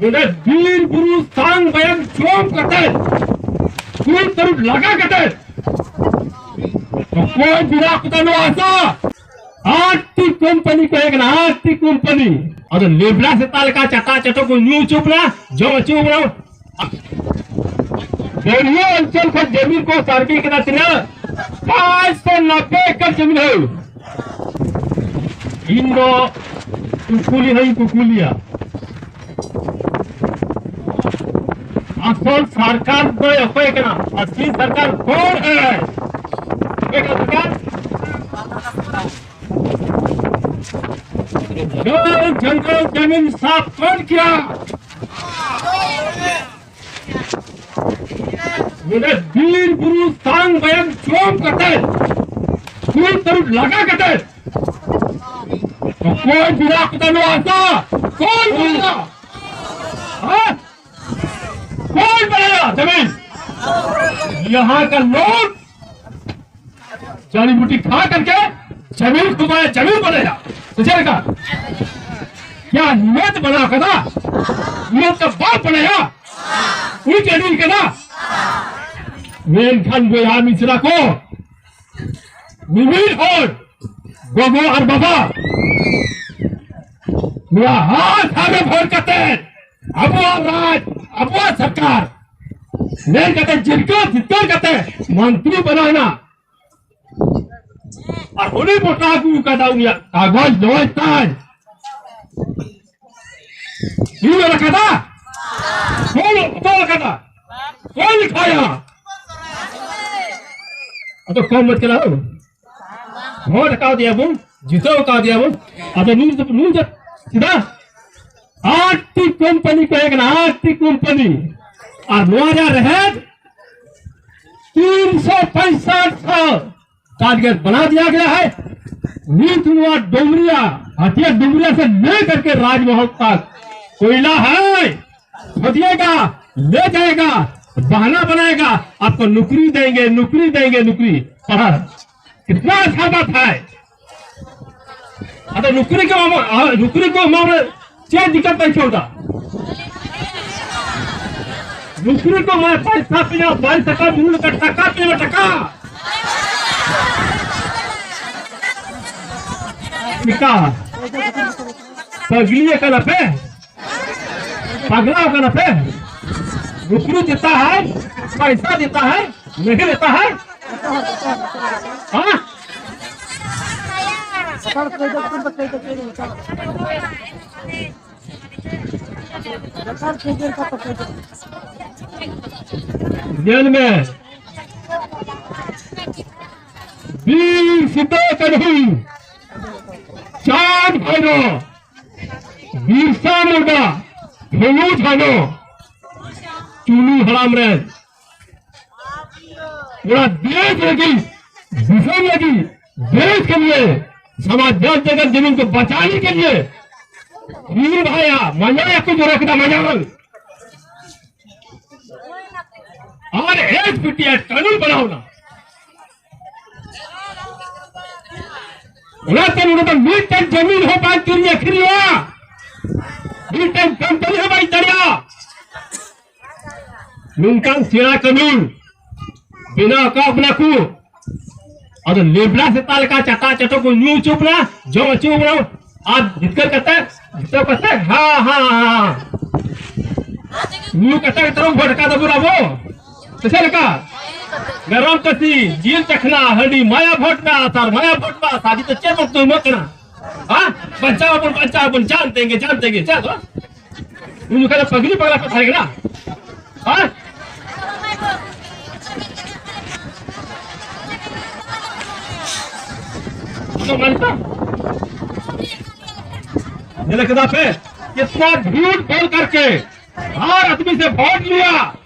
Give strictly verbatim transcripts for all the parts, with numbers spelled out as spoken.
ᱱᱚᱰᱮ ᱵᱤᱨ ᱵᱩᱨᱩ ᱥᱟᱝ ᱵᱟᱭᱟᱢ ᱡᱚᱢ ᱠᱟᱛᱮ, ᱠᱩᱞ ᱛᱟᱹᱨᱩᱵ ᱞᱟᱜᱟ ᱠᱟᱛᱮ, ᱚᱠᱚᱭ ᱵᱮᱱᱟᱣ ᱠᱟᱫᱟ ᱱᱚᱣᱟ ᱦᱟᱥᱟ? ᱟᱴ ᱴᱤ ᱠᱳᱢᱯᱟᱱᱤ ᱠᱚ ᱦᱮᱡ ᱠᱟᱱᱟ, ᱟᱴ ᱴᱤ ᱠᱳᱢᱯᱟᱱᱤ᱾ ᱟᱫᱚ ᱞᱮᱵᱽᱲᱟ ᱥᱮᱛᱟ ᱞᱮᱠᱟ ᱪᱟᱴᱟ ᱪᱟᱴᱚ ᱠᱚ ᱧᱩ ᱦᱚᱪᱚ ᱵᱚᱱᱟ, ᱡᱚᱢ ᱦᱚᱪᱚ ᱵᱚᱱᱟ᱾ ᱫᱟᱹᱨᱭᱟᱹ ᱚᱧᱪᱚᱞ ᱠᱷᱚᱱ ᱡᱟᱹᱢᱤᱱ ᱠᱚ ᱥᱟᱨᱵᱷᱮ ᱠᱮᱫᱟ ᱛᱤᱱᱟᱹᱜ? ᱯᱟᱸᱪᱥᱚ ᱱᱚᱵᱵᱳᱭ ᱮᱠᱚᱨ ᱡᱟᱹᱢᱤᱱ ᱦᱩᱭ᱾ ᱤᱧ ᱫᱚ ᱠᱩᱠᱞᱤ ᱦᱚᱸᱧ ᱠᱩᱠᱞᱤᱭᱟ, ᱟᱥᱚᱞ ᱥᱚᱨᱠᱟᱨ ᱫᱚᱭ ᱚᱠᱚᱭ ᱠᱟᱱᱟ? ᱟᱥᱚᱞ ᱥᱚᱨᱠᱟᱨ ᱠᱚᱱ ᱦᱟᱭ? ᱚᱠᱚᱭ ᱠᱟᱱᱟ ᱥᱚᱨᱠᱟᱨ? ᱡᱚᱝᱜᱚᱞ ᱡᱚᱝᱜᱚᱞ ᱡᱟᱢᱤᱱ ᱥᱟᱯ ᱠᱚᱱ ᱠᱤᱭᱟ? ᱱᱚᱰᱮ ᱵᱤᱨ ᱵᱩᱨᱩ ᱥᱟᱝ ᱵᱟᱭᱟᱢ ᱡᱚᱢ ᱠᱟᱛᱮ, ᱠᱩᱞ ᱛᱟᱹᱨᱩᱵ ᱞᱟᱜᱟ ᱠᱟᱛᱮ, ᱚᱠᱚᱭ ᱵᱮᱱᱟᱣ ᱠᱟᱫᱟ ᱱᱚᱣᱟ ᱦᱟᱥᱟ? ᱠᱚᱱ ᱵᱮᱱᱟᱣ? ᱦᱮᱸ? कौन बनाया जमीन? यहाँ का लोग जड़ी बूटी खा करके जमीन को बनाया, जमीन बनाया। तो चलेगा? क्या हिम्मत बना कदा? हिम्मत का बाप बनाया? उनके दिन कदा? ᱢᱮᱱᱠᱷᱟᱱ ᱵᱚᱭᱦᱟ ᱢᱤᱥᱨᱟ ᱠᱚ, ᱢᱤᱢᱤᱫ ᱦᱚᱲ ᱜᱚᱜᱚ ᱟᱨ ᱵᱟᱵᱟ ᱱᱚᱣᱟ ᱦᱟᱥᱟ ᱨᱮ ᱵᱷᱚᱨ ᱠᱟᱛᱮ ᱟᱵᱚᱣᱟᱜ ᱨᱟᱡᱽ, ᱟᱵᱚᱣᱟᱜ ᱥᱚᱨᱠᱟᱨ ᱢᱮᱱ ᱠᱟᱛᱮ ᱡᱤᱨᱠᱟᱹ ᱡᱤᱛᱠᱟᱹᱨ ᱠᱟᱛᱮ ᱢᱚᱱᱛᱨᱤ ᱵᱮᱱᱟᱣ ᱮᱱᱟ᱾ ᱟᱨ ᱩᱱᱤ ᱢᱚᱴᱟ ᱟᱹᱜᱩ ᱠᱟᱫᱟ, ᱩᱱᱤᱭᱟᱜ ᱠᱟᱜᱚᱡᱽ ᱱᱚᱜᱼᱚᱭ ᱛᱟᱭ᱾ ᱤᱧ ᱚᱞ ᱠᱟᱫᱟ? ᱚᱠᱚᱭ ᱚᱞ ᱠᱟᱫᱟ? ᱚᱠᱚᱭ ᱞᱮᱠᱷᱟᱭᱟ? ᱟᱫᱚ ᱠᱚᱢ ᱢᱚᱡᱽ ᱠᱟᱱᱟ᱾ ᱵᱷᱳᱴ ᱟᱠᱟᱣ ᱫᱮᱭᱟ ᱵᱚᱱ, ᱡᱤᱛᱟᱹᱣ ᱟᱠᱟᱣ ᱫᱮᱭᱟ ᱵᱚᱱ᱾ ᱟᱫᱚ ᱱᱩᱭ ᱫᱚ, ᱱᱩᱭ ᱫᱚ ᱪᱮᱫᱟᱜ? ᱟᱴ ᱴᱤ ᱠᱳᱢᱯᱟᱱᱤ ᱠᱚ ᱦᱮᱡ ᱠᱟᱱᱟ, ᱟᱴ ᱴᱤ ᱠᱳᱢᱯᱟᱱᱤ᱾ ᱟᱨ ᱱᱚᱣᱟ ᱨᱮᱭᱟᱜ ᱨᱮᱦᱮᱫ ᱛᱤᱱ ᱥᱚ ᱯᱚᱸᱭᱥᱟᱴ ᱥᱟᱞ ᱴᱟᱨᱜᱮᱴ ᱵᱟᱱᱟ ᱫᱤᱭᱟ ᱜᱮᱭᱟ ᱦᱟᱭ᱾ ᱱᱤᱛ ᱱᱚᱣᱟ ᱰᱩᱢᱨᱤᱭᱟ, ᱦᱟᱹᱛᱤᱭᱟ ᱰᱩᱢᱨᱤᱭᱟ ᱥᱮ ᱞᱮ ᱠᱟᱨᱠᱮ ᱨᱟᱡᱽᱢᱚᱦᱚᱞ ᱛᱟᱠ ᱠᱚᱭᱞᱟ ᱦᱟᱭ᱾ खोदिएगा, ले जाएगा, बहाना बनाएगा, आपको नौकरी देंगे, नौकरी देंगे, नौकरी। पढ़ा, कितना अच्छा बात है। अब तो नौकरी को हम, आ, नौकरी को हम, चेंज दिक्कत नहीं छोड़ता। ᱱᱩᱠᱨᱤ ᱠᱚ ᱢᱟ ᱯᱟᱭᱥᱟ ᱯᱮ ᱧᱟᱢ, ᱯᱟᱭᱥᱟ ᱠᱟᱹᱢᱤ ᱞᱮᱠᱟ ᱴᱟᱠᱟ ᱯᱮ ᱧᱟᱢ, ᱴᱟᱠᱟ᱾ ᱪᱤᱠᱟ? ᱯᱟᱜᱽᱞᱤ ᱟᱠᱟᱱᱟ ᱯᱮ? ᱯᱟᱜᱽᱞᱟ ᱟᱠᱟᱱᱟ ᱯᱮ? ᱱᱩᱠᱨᱤ ᱫᱮᱛᱟ ᱦᱟᱭ, ᱯᱟᱭᱥᱟ ᱫᱮᱛᱟ ᱦᱟᱭ, ᱱᱟᱦᱤ ᱫᱮᱛᱟ ᱦᱟᱭ? ᱦᱟᱸ? ᱧᱮᱞ ᱢᱮ, ᱵᱤᱨ ᱥᱤᱫᱩ ᱠᱟᱹᱱᱦᱩ, ᱪᱟᱸᱫ ᱵᱷᱟᱭᱨᱚ, ᱵᱤᱨᱥᱟ ᱢᱩᱱᱰᱟ, ᱯᱷᱩᱞᱩ ᱡᱷᱟᱱᱚ, ᱪᱩᱱᱩ ᱦᱟᱲᱟᱢ ᱨᱮᱱ ᱚᱱᱟ ᱫᱮᱥ ᱞᱟᱹᱜᱤᱫ, ᱫᱤᱥᱚᱢ ᱞᱟᱹᱜᱤᱫ, ᱫᱮᱥ ᱠᱮ ᱞᱤᱭᱮ, ᱥᱟᱢᱟᱡᱽ ᱡᱟᱛ ᱡᱟᱜᱟᱛ ᱡᱟᱢᱤᱱ ᱠᱚ ᱵᱟᱪᱟᱣ ᱠᱮ ᱞᱤᱭᱮ ᱵᱤᱨ ᱵᱷᱟᱭᱟ ᱢᱟᱭᱟᱝ ᱠᱚ ᱡᱚᱨᱚ ᱠᱮᱫᱟ, ᱢᱟᱭᱟᱝ᱾ ᱟᱨ ᱮᱥ ᱯᱤ ᱴᱤ ᱟᱭ ᱠᱟᱹᱱᱩᱱ ᱵᱮᱱᱟᱣ ᱮᱱᱟ᱾ ᱚᱱᱟᱛᱮ ᱱᱚᱰᱮ ᱫᱚ ᱢᱤᱫᱴᱮᱱ ᱡᱟᱢᱤᱱ ᱦᱚᱸ ᱵᱟᱝ ᱠᱤᱨᱤᱧ ᱟᱹᱠᱷᱨᱤᱧᱚᱜᱼᱟ, ᱢᱤᱫᱴᱮᱱ ᱠᱳᱢᱯᱟᱱᱤ ᱦᱚᱸ ᱵᱟᱭ ᱫᱟᱲᱮᱭᱟᱜᱼᱟ᱾ ᱱᱚᱝᱠᱟᱱ ᱥᱮᱬᱟ ᱠᱟᱹᱱᱩᱱ ᱵᱮᱱᱟᱣ ᱟᱠᱟᱫ ᱵᱚᱱᱟ ᱠᱚ᱾ ᱟᱫᱚ ᱞᱮᱵᱲᱟ ᱥᱮᱛᱟ ᱞᱮᱠᱟ ᱪᱟᱴᱟ ᱪᱟᱴᱚ ᱠᱚ ᱧᱩ ᱦᱚᱪᱚ ᱵᱚᱱᱟ, ᱡᱚᱢ ᱦᱚᱪᱚ ᱵᱚᱱᱟ, ᱟᱨ ᱡᱤᱛᱠᱟᱹᱨ ᱠᱟᱛᱮ, ᱡᱤᱛᱟᱹᱣ ᱠᱟᱛᱮ, ᱦᱟ, ᱦᱟ, ᱦᱟ, ᱦᱟ᱾ ᱧᱩ ᱠᱟᱛᱮ ᱜᱮ ᱛᱟᱵᱚᱱ ᱵᱷᱚᱴᱠᱟ ᱫᱟᱵᱚᱱ ᱟᱵᱚ᱾ ᱥᱮ ᱪᱮᱫ ᱞᱮᱠᱟ? ᱢᱮᱨᱚᱢ ᱠᱟᱹᱥᱤ, ᱡᱤᱞ ᱪᱟᱠᱷᱱᱟ, ᱦᱟᱺᱰᱤ, ᱢᱟᱭᱟ ᱵᱷᱚᱴ ᱢᱮ, ᱟᱥᱟᱨ ᱢᱟᱭᱟ ᱵᱷᱚᱴ ᱢᱮ, ᱟᱥᱟᱨ ᱱᱤᱛᱚᱜ ᱪᱮᱫ ᱵᱚᱱ ᱛᱩᱢᱟᱹᱜ ᱠᱟᱱᱟ? ᱦᱟ? ᱵᱟᱧᱪᱟᱣ ᱟᱵᱚᱱ, ᱵᱟᱧᱪᱟᱣ ᱟᱵᱚᱱ, ᱡᱟᱱ ᱛᱮᱜᱮ, ᱡᱟᱱ ᱛᱮᱜᱮ, ᱪᱮᱫ ᱫᱚ? ᱩᱱ ᱡᱚᱠᱷᱟᱡ ᱫᱚ ᱯᱟᱹᱜᱽᱞᱤ ᱯᱟᱜᱽᱞᱟ ᱠᱚ ᱛᱟᱦᱮᱸ ᱠᱟᱱᱟ᱾ ᱦᱮᱸ? ᱟᱫᱚ ᱢᱟᱱᱛᱟ? ᱧᱮᱞ ᱠᱮᱫᱟ ᱯᱮ? कितना झूठ बोल करके हर आदमी से वोट लिया,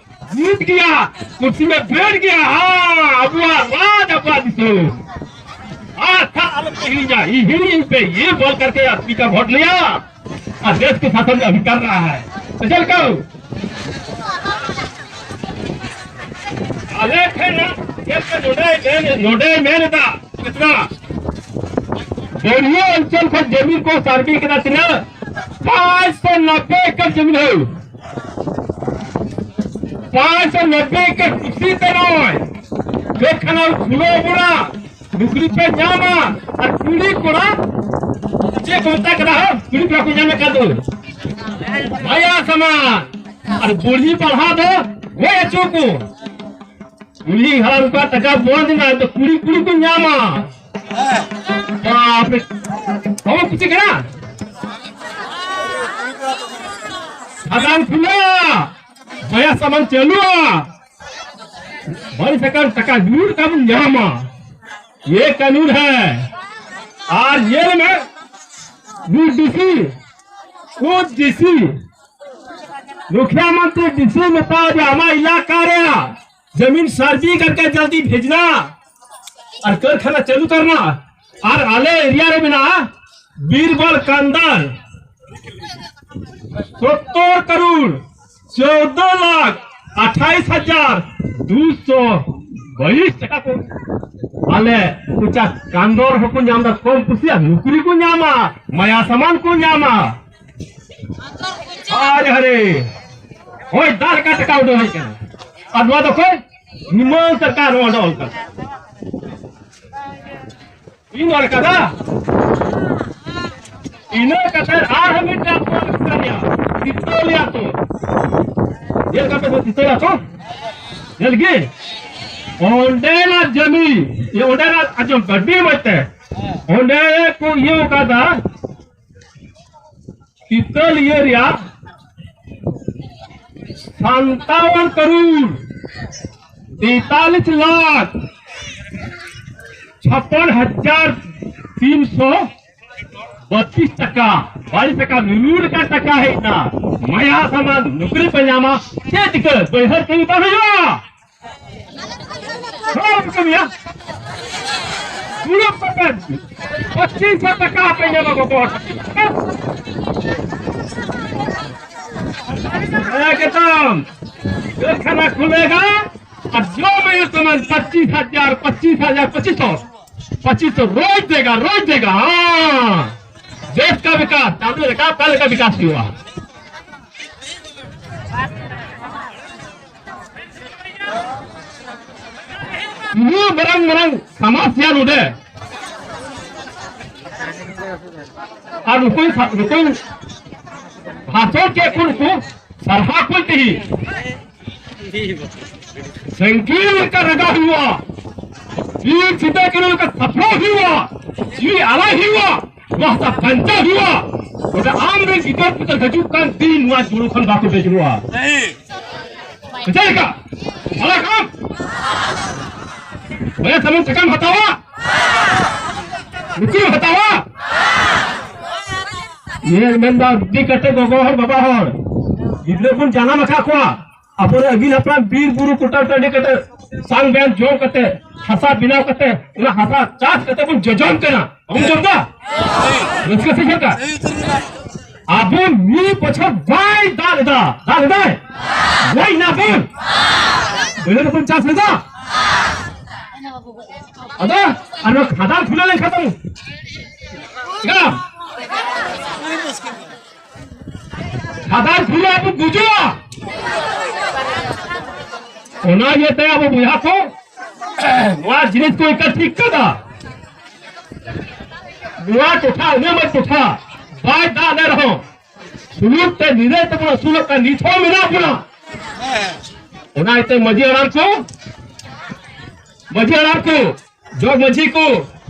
जीत गया, कुर्सी में बैठ गया। हाँ, ᱟᱵᱚᱣᱟᱜ ᱨᱟᱡᱽ, ᱟᱵᱚᱣᱟᱜ ᱫᱤᱥᱚᱢ᱾ ᱟᱨ ᱠᱷᱟᱱ ᱟᱞᱚᱯᱮ ᱦᱤᱲᱤᱧᱟ, ᱦᱤᱲᱤᱧ ᱯᱮ, ᱤᱭᱟᱹ ᱵᱚᱞ ᱠᱟᱨᱠᱮ ᱟᱫᱢᱤ ᱠᱟ ᱵᱷᱳᱴ ᱞᱤᱭᱟ᱾ ᱟᱨ ᱫᱮᱥ ᱠᱚ ᱥᱟᱥᱚᱱ ᱟᱵᱷᱤ ᱠᱟᱨ ᱨᱟᱦᱟ ᱦᱟᱭ᱾ ᱛᱚ ᱪᱮᱫ ᱞᱮᱠᱟ? ᱟᱞᱮ ᱴᱷᱮᱱ ᱪᱮᱫ ᱞᱮᱠᱟ ᱱᱚᱰᱮᱭ ᱢᱮᱱ, ᱱᱚᱰᱮᱭ ᱢᱮᱱ ᱮᱫᱟ, ᱠᱤᱛᱱᱟ? ᱵᱟᱹᱨᱭᱟᱹ ᱚᱧᱪᱚᱞ ᱠᱷᱚᱱ ᱡᱟᱢᱤᱱ ᱠᱚ ᱥᱟᱨᱵᱷᱮ ᱠᱮᱫᱟ, ᱛᱤᱱᱟᱹᱜ? ᱯᱟᱸᱪ ᱥᱚ ᱱᱚᱵᱵᱳᱭ ᱮᱠᱚᱨ ᱡᱟᱢᱤᱱ ᱦᱩᱭ᱾ ᱯᱟᱸᱪ ᱥᱚ ᱱᱚᱵᱵᱳᱭ ᱠᱮ ᱠᱩᱥᱤ ᱛᱮ ᱱᱚᱜᱼᱚᱭ ᱠᱟᱹᱨᱠᱷᱟᱱᱟ ᱠᱷᱩᱞᱟᱹᱣ ᱵᱚᱱᱟ, ᱱᱩᱠᱨᱤ ᱯᱮ ᱧᱟᱢᱟ᱾ ᱟᱨ ᱠᱩᱲᱤ ᱠᱚᱲᱟ ᱪᱮᱫ ᱠᱚ ᱢᱮᱛᱟ ᱠᱟᱱᱟ ᱦᱳ? ᱠᱩᱲᱤ ᱠᱚᱲᱟ ᱠᱚ ᱧᱟᱢᱮᱫ ᱠᱟᱱ ᱫᱚ ᱢᱟᱭᱟ ᱥᱟᱢᱟᱱ᱾ ᱟᱨ ᱵᱩᱲᱦᱤ ᱯᱟᱲᱦᱟ ᱫᱚ ᱜᱚᱡ ᱦᱚᱪᱚ ᱠᱚ᱾ ᱠᱩᱲᱤ ᱦᱟᱲᱟᱢ ᱠᱚᱣᱟᱜ ᱴᱟᱠᱟ ᱵᱚᱱᱫ ᱮᱱᱟ, ᱟᱫᱚ ᱠᱩᱲᱤ ᱠᱩᱲᱤ ᱠᱚ ᱧᱟᱢᱟ᱾ ᱵᱟᱯ ᱨᱮ᱾ ᱵᱟᱵᱚ ᱠᱩᱥᱤ ᱠᱟᱱᱟ? ᱥᱟᱫᱟᱱ ᱠᱷᱩᱞᱟᱹ, ᱢᱟᱭᱟ ᱥᱟᱢᱟᱱ ᱪᱟᱹᱞᱩᱜᱼᱟ᱾ ᱵᱟᱹᱲᱤᱡ ᱥᱟᱠᱟᱢ ᱴᱟᱠᱟ ᱡᱩᱲ ᱠᱟᱵᱚᱱ ᱧᱟᱢᱟ᱾ ᱭᱮ ᱠᱟᱹᱱᱩᱱ ᱦᱮ᱾ ᱟᱨ ᱧᱮᱞ ᱢᱮ, ᱱᱩᱭ ᱰᱤᱥᱤ, ᱠᱳᱪ ᱰᱤᱥᱤ, ᱢᱩᱠᱷᱤᱭᱟ ᱢᱚᱱᱛᱨᱤ ᱰᱤᱥᱤ ᱢᱮᱛᱟᱣ ᱫᱮᱭᱟ, ᱟᱢᱟᱜ ᱤᱞᱟᱠᱟ ᱨᱮᱭᱟᱜ ᱡᱟᱢᱤᱱ ᱥᱟᱨᱵᱷᱮ ᱠᱟᱨᱠᱮ ᱡᱚᱞᱫᱤ ᱵᱷᱮᱡᱱᱟ᱾ ᱟᱨ ᱠᱟᱨᱠᱷᱟᱱᱟ ᱪᱟᱹᱞᱩ ᱠᱟᱨᱱᱟ᱾ ᱟᱨ ᱟᱞᱮ ᱮᱨᱤᱭᱟ ᱨᱮ ᱢᱮᱱᱟᱜᱼᱟ ᱵᱤᱨᱵᱚᱞ ᱠᱟᱱᱫᱟᱨ, ᱥᱚᱛᱛᱚᱨ ᱠᱟᱨᱳᱲ ᱪᱳᱫᱽᱫᱳ ᱞᱟᱠᱷ ᱟᱴᱷᱟᱭᱤᱥ ᱦᱟᱡᱟᱨ ᱫᱩᱥᱚ ᱵᱟᱭᱤᱥ ᱴᱟᱠᱟ ᱠᱚ᱾ ᱟᱞᱮ ᱠᱚᱪᱟ ᱠᱟᱱᱫᱚᱨ ᱦᱚᱸᱠᱚ ᱧᱟᱢ ᱮᱫᱟ ᱠᱚᱢ ᱠᱩᱥᱤᱭᱟᱜ, ᱱᱩᱠᱨᱤ ᱠᱚ ᱧᱟᱢᱟ, ᱢᱟᱭᱟ ᱥᱟᱢᱟᱱ ᱠᱚ ᱧᱟᱢᱟ᱾ ᱟᱨᱮ ᱦᱟᱨᱮ, ᱦᱳᱭ, ᱫᱟᱜ ᱞᱮᱠᱟ ᱴᱟᱠᱟ ᱩᱰᱟᱹᱣ ᱦᱮᱡ ᱠᱟᱱᱟ᱾ ᱟᱨ ᱱᱚᱣᱟ ᱫᱚ ᱚᱠᱚᱭ? ᱱᱤᱢᱟᱹᱞ ᱥᱚᱨᱠᱟᱨ ᱱᱚᱣᱟ ᱫᱚ ᱚᱞ ᱠᱟᱱᱟ᱾ ᱤᱧ ᱚᱞ ᱠᱟᱫᱟ᱾ ᱤᱱᱟᱹ ᱠᱟᱛᱮ ᱟᱨᱦᱚᱸ ᱢᱤᱫᱴᱟᱝ ᱚᱞ ᱠᱟᱱᱟ, ᱛᱤᱛᱟᱹᱞᱤ ᱟᱛᱳ᱾ ᱧᱮᱞ ᱠᱟᱯᱮ ᱥᱮ ᱛᱤᱛᱟᱹᱞᱤ ᱟᱛᱳ? ᱧᱮᱞ ᱜᱮ? ᱚᱸᱰᱮᱱᱟᱜ ᱡᱚᱢᱤ, ᱤᱭᱟᱹ, ᱚᱸᱰᱮᱱᱟᱜ, ᱟᱸᱡᱚᱢ ᱯᱮ, ᱟᱹᱰᱤ ᱢᱚᱡᱽ ᱛᱮ᱾ ᱚᱸᱰᱮ ᱠᱚ ᱤᱭᱟᱹ ᱠᱟᱫᱟ, ᱛᱤᱛᱟᱹᱞᱤᱭᱟᱹ ᱨᱮᱭᱟᱜ ᱥᱟᱱᱛᱟᱣᱟᱱ ᱠᱟᱨᱳᱲ ᱛᱮᱛᱟᱞᱤᱥ ᱞᱟᱠᱷ ᱪᱷᱟᱯᱯᱟᱱ ᱦᱟᱡᱟᱨ ᱛᱤᱱᱥᱚ ᱵᱟᱛᱤᱥ ᱴᱟᱠᱟ, ᱵᱟᱭᱤᱥ ᱴᱟᱠᱟ, ᱱᱩᱱᱩ ᱞᱮᱠᱟ ᱴᱟᱠᱟ ᱦᱮᱡ ᱮᱱᱟ᱾ ᱢᱟᱭᱟ ᱥᱟᱢᱟᱱ, ᱱᱩᱠᱨᱤ ᱯᱮ ᱧᱟᱢᱟ, ᱪᱮᱫ ᱪᱤᱠᱟᱹ? ᱵᱟᱹᱭᱦᱟᱹᱲ ᱠᱟᱹᱢᱤ ᱵᱟᱝ ᱦᱩᱭᱩᱜᱼᱟ᱾ ᱦᱚᱲ ᱠᱚ ᱠᱟᱹᱢᱤᱭᱟ᱾ ᱫᱩᱲᱩᱵ ᱠᱟᱛᱮ ᱯᱚᱸᱪᱤᱥ ᱥᱚ ᱴᱟᱠᱟ ᱯᱮ ᱧᱟᱢᱟ ᱜᱚᱜᱚ ᱦᱚᱲ᱾ ᱮᱠᱫᱚᱢ᱾ ᱠᱟᱨᱠᱷᱟᱱᱟ ᱠᱷᱩᱞᱮᱜᱟ ᱟᱨ ᱡᱚᱢ ᱦᱩᱭᱩᱜ ᱛᱟᱢᱟ ᱯᱚᱸᱪᱤᱥ ᱦᱟᱡᱟᱨ, ᱯᱚᱸᱪᱤᱥ ᱦᱟᱡᱟᱨ, ᱯᱚᱸᱪᱤᱥ ᱥᱚ, ᱯᱚᱸᱪᱤᱥ ᱥᱚ ᱨᱳᱡ ᱫᱮᱜᱟ, ᱨᱳᱡ ᱫᱮᱜᱟ᱾ ᱦᱮᱸ, ᱫᱮᱥ ᱠᱟ ᱵᱤᱠᱟᱥ, ᱪᱟᱸᱫᱳ ᱞᱮᱠᱟ ᱚᱠᱟ ᱞᱮᱠᱟ ᱵᱤᱠᱟᱥ ᱦᱩᱭᱩᱜᱼᱟ? ᱩᱱᱟᱹᱜ ᱢᱟᱨᱟᱝ ᱢᱟᱨᱟᱝ ᱥᱟᱢᱟᱥᱤᱭᱟ ᱱᱚᱰᱮ᱾ ᱟᱨ ᱱᱩᱠᱩᱧ ᱥᱟ-, ᱱᱩᱠᱩᱧ ᱵᱷᱟᱥᱚᱱ ᱠᱮᱫ ᱠᱚ, ᱱᱩᱠᱩ ᱥᱟᱨᱦᱟᱣ ᱠᱚ ᱛᱮᱦᱤᱧ᱾ ᱥᱮᱸᱜᱮᱞ ᱞᱮᱠᱟ ᱨᱟᱜᱟ ᱦᱩᱭᱩᱜᱼᱟ, ᱵᱤᱨ ᱥᱤᱫᱩ ᱠᱟᱹᱱᱦᱩ ᱞᱮᱠᱟ ᱥᱟᱯᱲᱟᱣ ᱦᱩᱭᱩᱜᱼᱟ, ᱡᱤᱣᱤ ᱟᱞᱟᱭ ᱦᱩᱭᱩᱜᱼᱟ᱾ ᱱᱚᱣᱟ ᱦᱟᱥᱟ ᱵᱟᱧᱪᱟᱣ ᱦᱩᱭᱩᱜᱼᱟ᱾ ᱛᱚᱵᱮ ᱟᱢ ᱨᱮᱱ ᱜᱤᱫᱟᱹᱨ ᱯᱤᱫᱟᱹᱨ ᱦᱤᱡᱩᱜ ᱠᱟᱱ ᱫᱤᱱ ᱱᱚᱣᱟ ᱡᱩᱲᱩ ᱠᱷᱚᱱ ᱵᱟᱠᱚ ᱵᱮᱡᱽᱨᱚᱜᱼᱟ᱾ ᱪᱮᱫ ᱞᱮᱠᱟ? ᱵᱷᱟᱞᱟ ᱠᱟᱢ? ᱵᱚᱭᱦᱟ ᱥᱟᱢᱟᱱ ᱪᱮᱠᱟᱢ ᱦᱟᱛᱟᱣᱟ? ᱱᱩᱠᱩᱢ ᱦᱟᱛᱟᱣᱟ? ᱤᱧ ᱢᱮᱱᱫᱟ, ᱤᱫᱤ ᱠᱟᱛᱮ ᱜᱚᱜᱚ ᱦᱚᱲ, ᱵᱟᱵᱟ ᱦᱚᱲ, ᱜᱤᱫᱽᱨᱟᱹ ᱵᱚᱱ ᱡᱟᱱᱟᱢ ᱟᱠᱟᱫ ᱠᱚᱣᱟ, ᱟᱵᱚᱨᱮᱱ ᱟᱹᱜᱤᱞ ᱦᱟᱯᱲᱟᱢ ᱵᱤᱨ ᱵᱩᱨᱩ ᱠᱩᱴᱟᱹ ᱴᱟᱺᱰᱤ ᱠᱟᱛᱮ, ᱥᱟᱝ ᱵᱮᱱ ᱡᱚᱢ ᱠᱟᱛᱮ, ᱦᱟᱥᱟ ᱵᱮᱱᱟᱣ ᱠᱟᱛᱮ, ᱚᱱᱟ ᱦᱟᱥᱟ ᱪᱟᱥ ᱠᱟᱛᱮ ᱵᱚᱱ ᱡᱚᱡᱚᱢ ᱠᱟᱱᱟ᱾ ᱵᱟᱵᱚᱱ ᱡᱚᱢ ᱫᱟ? ᱨᱟᱹᱥᱠᱟᱹ ᱥᱮ ᱪᱮᱫ ᱞᱮᱠᱟ? ᱟᱵᱚ ᱢᱤᱫ ᱵᱚᱪᱷᱚᱨ ᱵᱟᱭ ᱫᱟᱜ ᱞᱮᱫᱟ, ᱫᱟᱜ ᱞᱮᱫᱟᱭ? ᱵᱟᱭ ᱱᱟ ᱵᱚᱱ? ᱵᱟᱹᱭᱦᱟᱹᱲ ᱨᱮᱵᱚᱱ ᱪᱟᱥ ᱞᱮᱫᱟ? ᱟᱫᱚ ᱟᱨ ᱱᱚᱣᱟ ᱠᱷᱟᱫᱟᱱ ᱠᱷᱩᱞᱟᱹᱣ ᱞᱮᱱᱠᱷᱟᱱ ᱫᱚ ᱪᱤᱠᱟᱹ? ᱠᱷᱟᱫᱟᱱ ᱠᱷᱩᱞᱟᱹᱣ ᱟᱵᱚ ᱜᱩᱡᱩᱜᱼᱟ᱾ ᱚᱱᱟ ᱤᱭᱟᱹᱛᱮ ᱟᱵᱚ ᱵᱚᱭᱦᱟ ᱠᱚ ᱱᱚᱣᱟ ᱡᱤᱱᱤᱥ ᱠᱚ ᱮᱠᱟᱞ ᱴᱷᱤᱠ ᱠᱟᱫᱟ᱾ ᱱᱚᱣᱟ ᱴᱚᱴᱷᱟ, ᱩᱱᱟᱹᱜ ᱢᱚᱡᱽ ᱴᱚᱴᱷᱟ, ᱵᱟᱭ ᱫᱟᱜ ᱞᱮ ᱨᱮᱦᱚᱸ, ᱥᱩᱞᱩᱠ ᱛᱮ ᱱᱤᱨᱟᱹᱭ ᱛᱮᱵᱚᱱ ᱟᱹᱥᱩᱞᱚᱜ ᱠᱟᱱ ᱱᱤᱛ ᱦᱚᱸ ᱢᱮᱱᱟᱜ ᱵᱚᱱᱟ᱾ ᱚᱱᱟ ᱤᱭᱟᱹᱛᱮ ᱢᱟᱹᱡᱷᱤ ᱦᱟᱲᱟᱢ ᱠᱚ, ᱢᱟᱹᱡᱷᱤ ᱦᱟᱲᱟᱢ ᱠᱚ, ᱡᱚᱜᱽ ᱢᱟᱹᱡᱷᱤ ᱠᱚ,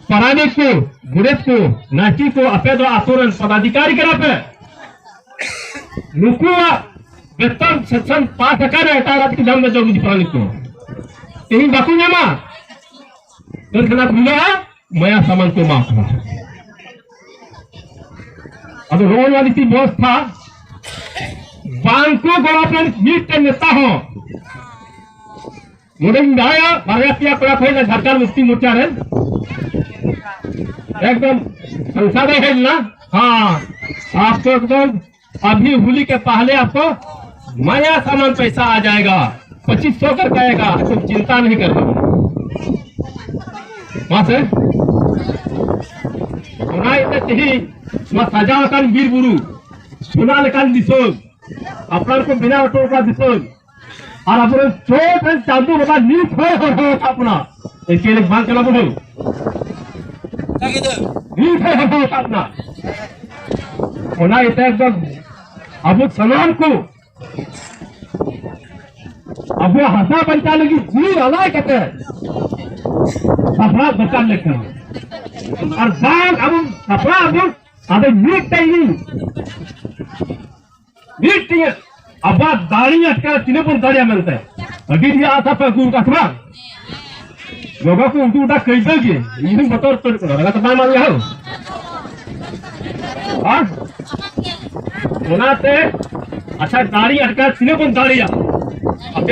ᱯᱟᱨᱟᱱᱤᱠ ᱠᱚ, ᱜᱚᱰᱮᱛ ᱠᱚ, ᱱᱟᱭᱠᱮ ᱠᱚ, ᱟᱯᱮ ᱫᱚ ᱟᱛᱳ ᱨᱮᱱ ᱯᱚᱫᱟᱫᱷᱤᱠᱟᱨᱤ ᱠᱟᱱᱟ ᱯᱮ᱾ ᱱᱩᱠᱩᱣᱟᱜ ᱵᱮᱛᱚᱱ ᱥᱮᱥᱚᱱ ᱯᱟᱥ ᱟᱠᱟᱱᱟ, ᱮᱴᱟᱜ ᱨᱟᱡᱽ ᱠᱚ ᱧᱟᱢ ᱫᱟ ᱡᱚᱜᱽ ᱢᱟᱹᱡᱷᱤ ᱯᱟᱨᱟᱱᱤᱠ ᱠᱚ᱾ ᱛᱮᱦᱮᱧ ᱵᱟᱠᱚ ᱧᱟᱢᱟ᱾ ᱠᱟᱹᱨᱠᱷᱟᱱᱟ ᱠᱷᱩᱞᱟᱹᱜᱼᱟ, ᱢᱟᱭᱟ ᱥᱟᱢᱟᱱ ᱠᱚ ᱮᱢᱟ ᱠᱚᱣᱟ᱾ ᱟᱫᱚ ᱱᱚᱜᱼᱚ ᱱᱚᱣᱟ ᱨᱤᱛᱤ ᱵᱮᱵᱚᱥᱛᱷᱟ ᱵᱟᱝ ᱠᱚ ᱜᱚᱲᱚ ᱟᱯᱮ ᱢᱤᱫᱴᱮᱱ ᱱᱮᱛᱟ ᱦᱚᱸ᱾ ᱱᱚᱰᱮᱧ ᱫᱟᱲᱟᱭᱟ, ᱵᱟᱨᱭᱟ ᱯᱮᱭᱟ ᱠᱚᱲᱟ ᱠᱚ ᱦᱮᱡ ᱞᱮᱱᱟ ᱡᱷᱟᱲᱠᱷᱚᱸᱰ ᱢᱩᱠᱛᱤ ᱢᱳᱨᱪᱟ ᱨᱮᱱ᱾ ᱮᱠᱫᱚᱢ ᱥᱚᱝᱥᱟᱨ ᱨᱮ ᱦᱮᱡ ᱞᱮᱱᱟ᱾ ᱦᱮᱸ, ᱟᱯ ᱛᱚ ᱮᱠᱫᱚᱢ ᱟᱵᱷᱤ ᱦᱳᱞᱤ ᱠᱮ ᱯᱟᱦᱞᱮ ᱟᱯᱠᱳ ᱢᱟᱭᱟ ᱥᱟᱢᱟᱱ ᱯᱟᱭᱥᱟ ᱟ ᱡᱟᱭᱮᱜᱟ, ᱯᱚᱸᱪᱤᱥ ᱥᱚ ᱠᱟᱨ ᱟᱭᱮᱜᱟ, ᱛᱩᱢ ᱪᱤᱱᱛᱟ ᱱᱟᱦᱤ ᱠᱟᱨᱱᱟ᱾ ᱢᱟᱥᱮ, ᱚᱱᱟ ᱤᱭᱟᱹᱛᱮ ᱛᱮᱦᱮᱧ ᱱᱚᱣᱟ ᱥᱟᱡᱟᱣ ᱟᱠᱟᱱ ᱵᱤᱨ ᱵᱩᱨᱩ, ᱥᱳᱱᱟ ᱞᱮᱠᱟᱱ ᱫᱤᱥᱚᱢ, ᱦᱟᱯᱲᱟᱢ ᱠᱚ ᱵᱮᱱᱟᱣ ᱦᱚᱴᱚ ᱟᱠᱟᱫ ᱫᱤᱥᱚᱢ, ᱟᱨ ᱟᱵᱚᱨᱮᱱ ᱪᱚᱴ ᱨᱮᱱ ᱪᱟᱸᱫᱳ ᱵᱟᱵᱟ ᱱᱤᱛ ᱦᱚᱸᱭ ᱦᱚᱨᱦᱚ ᱟᱠᱟᱫ ᱵᱚᱱᱟ᱾ ᱮᱠᱮᱱ ᱵᱟᱝ ᱠᱟᱱᱟ ᱵᱚᱱ᱾ ᱱᱤᱛ ᱦᱚᱸ ᱦᱚᱦᱚ ᱟᱠᱟᱫ ᱵᱚᱱᱟ᱾ ᱚᱱᱟ ᱤᱭᱟᱹᱛᱮ ᱮᱠᱫᱚᱢ ᱟᱵᱚ ᱥᱟᱱᱟᱢ ᱠᱚ ᱟᱵᱚᱣᱟᱜ ᱦᱟᱥᱟ ᱵᱟᱧᱪᱟᱣ ᱞᱟᱹᱜᱤᱫ ᱡᱤᱣᱤ ᱟᱞᱟᱭ ᱠᱟᱛᱮ ᱥᱟᱯᱲᱟᱣ ᱫᱚᱨᱠᱟᱨ ᱞᱮᱠ ᱠᱟᱱᱟ᱾ ᱟᱨ ᱵᱟᱝ ᱟᱵᱚ ᱥᱟᱯᱲᱟᱣ ᱟᱵᱚ ᱟᱫᱚ ᱢᱤᱫᱴᱮᱱ ᱜᱮ ᱢᱤᱫᱴᱮᱱ ᱟᱵᱚᱣᱟᱜ ᱫᱟᱲᱮ ᱟᱴᱠᱟᱨ ᱛᱤᱱᱟᱹᱜ ᱵᱚᱱ ᱫᱟᱲᱮᱭᱟᱜᱼᱟ ᱢᱮᱱᱛᱮ ᱟᱹᱰᱤ ᱰᱷᱮᱨ ᱟᱥᱟ ᱯᱮ ᱟᱹᱜᱩ ᱟᱠᱟᱫ ᱥᱮ ᱵᱟᱝ? ᱜᱚᱜᱚ ᱠᱚ ᱩᱱᱠᱩ ᱜᱚᱴᱟ ᱠᱟᱹᱭᱫᱟᱹ ᱜᱮ, ᱤᱧ ᱦᱚᱸᱧ ᱵᱚᱛᱚᱨ ᱩᱛᱟᱹᱨ ᱠᱟᱱᱟ, ᱞᱟᱜᱟ ᱛᱚ ᱵᱟᱭ ᱮᱢᱟ ᱞᱮᱭᱟ ᱦᱳ᱾ ᱦᱮᱸ? ᱚᱱᱟᱛᱮ ᱟᱪᱪᱷᱟ ᱫᱟᱲᱮ ᱟᱴᱠᱟᱨ ᱛᱤᱱᱟᱹᱜ ᱵᱚᱱ ᱫᱟᱲᱮᱭᱟᱜᱼᱟ ᱟᱯᱮ